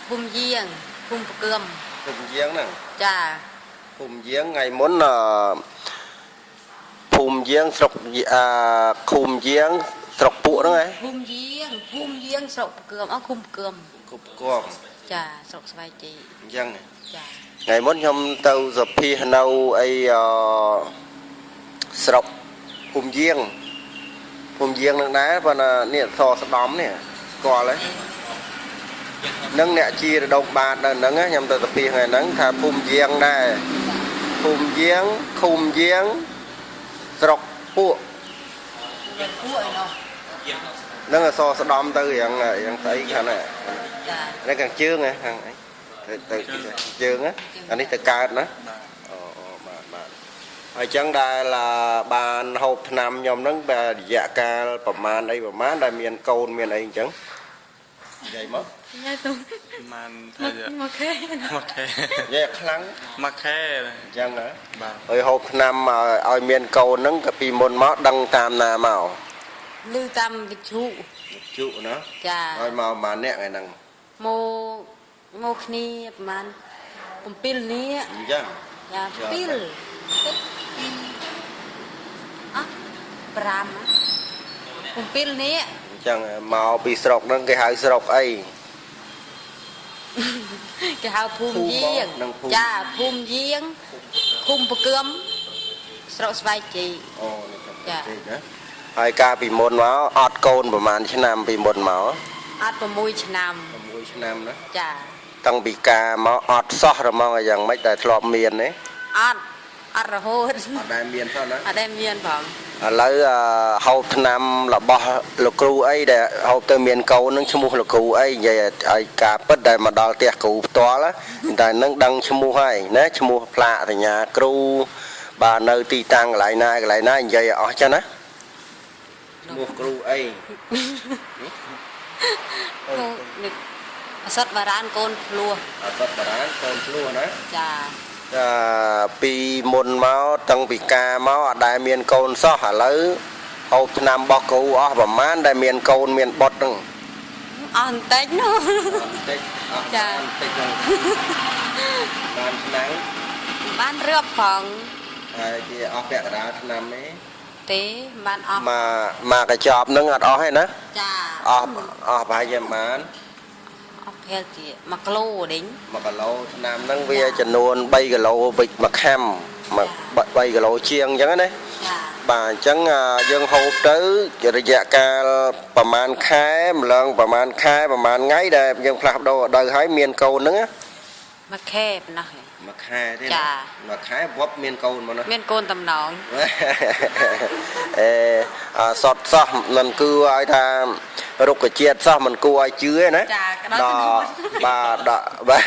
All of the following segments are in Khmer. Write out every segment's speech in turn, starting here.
ភូមិយាងភូមិប្រគឹម ភូមិយាងហ្នឹង ចា ភូមិយាងថ្ងៃមុនអឺភូមិយាងស្រុកអាឃុំយាងស្រុកពួកហ្នឹងឯង ភូមិយាងភូមិយាងស្រុកប្រគឹមអឃុំប្រគឹម គ្រប់គម ចាស្រុកស្វាយជ័យ អញ្ចឹង ចា ថ្ងៃមុនខ្ញុំទៅសភានៅអីអស្រុកភូមិយាងភូមិយាងនឹងដែរប៉ុន្តែនេះសស្ដំនេះស្គាល់ហើយនឹងអ្នកជារដងបាទនៅហ្នឹងខ្ញុំទៅសភាថ្ងៃហ្នឹងថាភូមិយាងដែរភូមិយាងឃុំយាងស្រុកពួក ពួកឯណោះ នឹងអសស្ដំទៅរៀងរៀងស្អីខាងនេះ ចា នេះខាងជើងហ៎ខាងអីទៅទៅជើងអានេះទៅកើតណាអូអូបាទបាទហើយចឹងដែលបានហូបថ្នាំខ្ញុំហ្នឹងបាទរយៈកាលប្រហែលអីប្រហែលដែលមានកូនមានអីអញ្ចឹងនិយាយមក និយាយទៅ ប្រហែលថា មកខែ មួយខែ និយាយខ្លាំង មួយខែ អញ្ចឹងហ៎ បាទ ហើយហូបថ្នាំឲ្យមានកូនហ្នឹងក៏ពីមុនមកដឹងតាមណាមក ឮតាមវិទ្យុ វិទ្យុណា ចា ឲ្យមកប្រហែលអ្នកថ្ងៃហ្នឹង មកមកគ្នាប្រហែល7នាក់ អញ្ចឹង ចា7អះ5 7នាក់ អញ្ចឹងមកពីស្រុកហ្នឹងគេហៅស្រុកអី គេហៅភូមិយាងចាភូមិយាងឃុំប្រគឹមស្រុកស្វាយជ័យ អូនេះចាណាហើយកាលពីមុនមកអត់កូនប្រហែលឆ្នាំពីមុនមក អត់6ឆ្នាំ 6ឆ្នាំណា ចា តាំងពីការមកអត់សោះរមងយ៉ាងម៉េចដែលធ្លាប់មានទេ អត់អត់រហូត អត់ដែលមានសោះណា អត់ដែលមានផង ឥឡូវហូបថ្នាំរបស់លោកគ្រូអីដែលហូបទៅមានកូននឹងឈ្មោះលោកគ្រូអីនិយាយឲ្យការពិតដែលមកដល់ផ្ទះគ្រូផ្ទាល់តែនឹងដឹងឈ្មោះហើយណាឈ្មោះផ្លាកសញ្ញាគ្រូបាទនៅទីតាំងកន្លែងណាកន្លែងណានិយាយឲ្យអស់ចឹងណាឈ្មោះគ្រូអី នេះអសតបារានកូនភ្លោះ អសតបារានកូនភ្លោះណា ចា ពីមុនមកតាំងពីការមកអត់ដែលមានកូនសោះឥឡូវហូបថ្នាំរបស់គ្រូអស់ប្រហែលដែលមានកូនមានបុត្រហ្នឹង អស់បន្តិចនោះ បន្តិចអស់ចាបន្តិចហ្នឹងបានឆ្នាំ បានរៀបផង ហើយជាអស់ពាក់កណ្ដាលឆ្នាំទេ ទេបានអស់ មកកញ្ចប់ហ្នឹងអត់អស់ទេណា ចា អស់អស់ប្រហែលជាបាន អស់ភែលជា1គីឡូដេញ 1គីឡូឆ្នាំហ្នឹងវាចំនួន3គីឡូវិចមួយខាំ3គីឡូជាងអញ្ចឹងណា ចា បាទអញ្ចឹងយើងហូបទៅរយៈកាលប្រហែលខែម្លងប្រហែលខែប្រហែលថ្ងៃដែលយើងផ្លាស់ប្ដូររដូវហើយមានកូនហ្នឹង មួយខែប៉ុណ្ណោះ មួយខែទេណាមួយខែវប់មានកូនមកណា មានកូនតំណង អេសតសោះមិនគួរឲ្យថារុក្ខជាតិសោះមិនគួរឲ្យជឿទេណា ចាក្តៅ បាទដកបា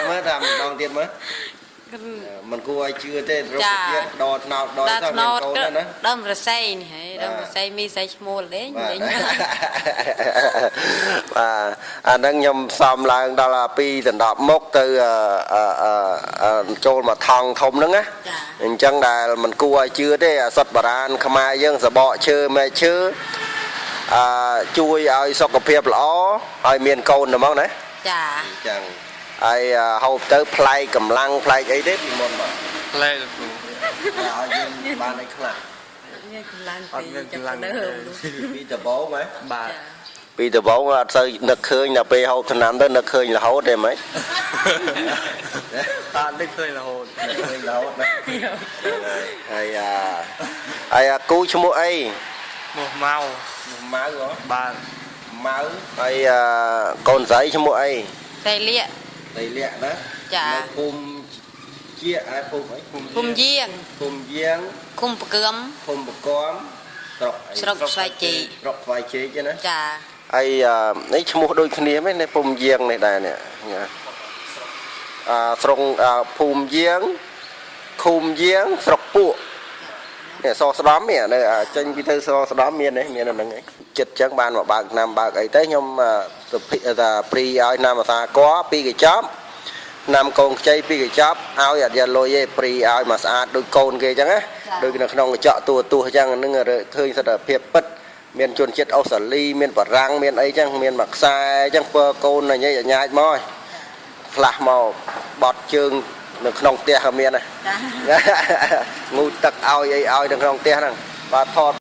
ទមើលតាមម្ដងទៀតមើលមិនគួរឲ្យជឿទេរុក្ខជាតិដកថ្នោតដកសោះមានកូនណា ដើមរស័យនេះហីដើមរស័យមីស័យឈ្មោលទេ បាទអាហ្នឹងខ្ញុំសំឡើងដល់ពីដណ្ដប់មុខទៅចូលមកថងធំហ្នឹងណាអញ្ចឹងដែលមិនគួរឲ្យជឿទេអសតបារាណខ្មែរយើងសបកឈើមែឈើអឺជួយឲ្យសុខភាពល្អឲ្យមានកូនហ្មងណា ចា អញ្ចឹងហើយហូបទៅប្លែកកម្លាំងប្លែកអីទេពីមុនមក ប្លែកលោកគ្រូ ឲ្យយើងបានអីខ្លះ មានកម្លាំង អត់មានកម្លាំង ពីដំបូងហ៎ បាទ ពីដំបូងអត់សូវនឹកឃើញដល់ពេលហូបថ្នាំទៅនឹកឃើញរហូតទេហ្មង បាទនឹកឃើញរហូត នឹកឃើញរហូតណាហើយហើយគូឈ្មោះអី ឈ្មោះម៉ៅ ឈ្មោះម៉ៅហ៎ បាទ ម៉ៅហើយកូនស្រីឈ្មោះអី ស្រីលៀក ស្រីលៀកណា ចា នៅភូមិជាហើយភូមិអី ភូមិយាង ភូមិយាង ឃុំប្រគឹម ឃុំប្រគំស្រុក ស្រុកស្វាយជ័យ ស្រុកស្វាយជ័យទេណា ចា ហើយនេះឈ្មោះដូចគ្នាមែននេះភូមិយាងនេះដែរនេះស្រុកភូមិយាងឃុំយាងស្រុកពួកនេះសស្ដំនេះនៅចេញពីទៅសស្ដំមាននេះមាននៅហ្នឹងឯងចិត្តចឹងបានមកបើកឆ្នាំបើកអីទៅខ្ញុំសុភិថាព្រីឲ្យឆ្នាំអាសាកពីកញ្ចប់ឆ្នាំកូនខ្ចីពីកញ្ចប់ឲ្យអត់យកលុយទេព្រីឲ្យមកស្អាតដូចកូនគេចឹងណាដូចនៅក្នុងកញ្ចក់ទួទួចឹងហ្នឹងឃើញសត្វភាពពិត មានជនជាតិអូស្ត្រាលីមានបារាំងមានអីចឹងមានមួយខ្សែចឹងពើកូនញ៉ៃញ៉ាចមកខ្លះមកបត់ជើងនៅក្នុងផ្ទះក៏មានដែរងូតទឹកឲ្យអីឲ្យនៅក្នុងផ្ទះហ្នឹងបាទថត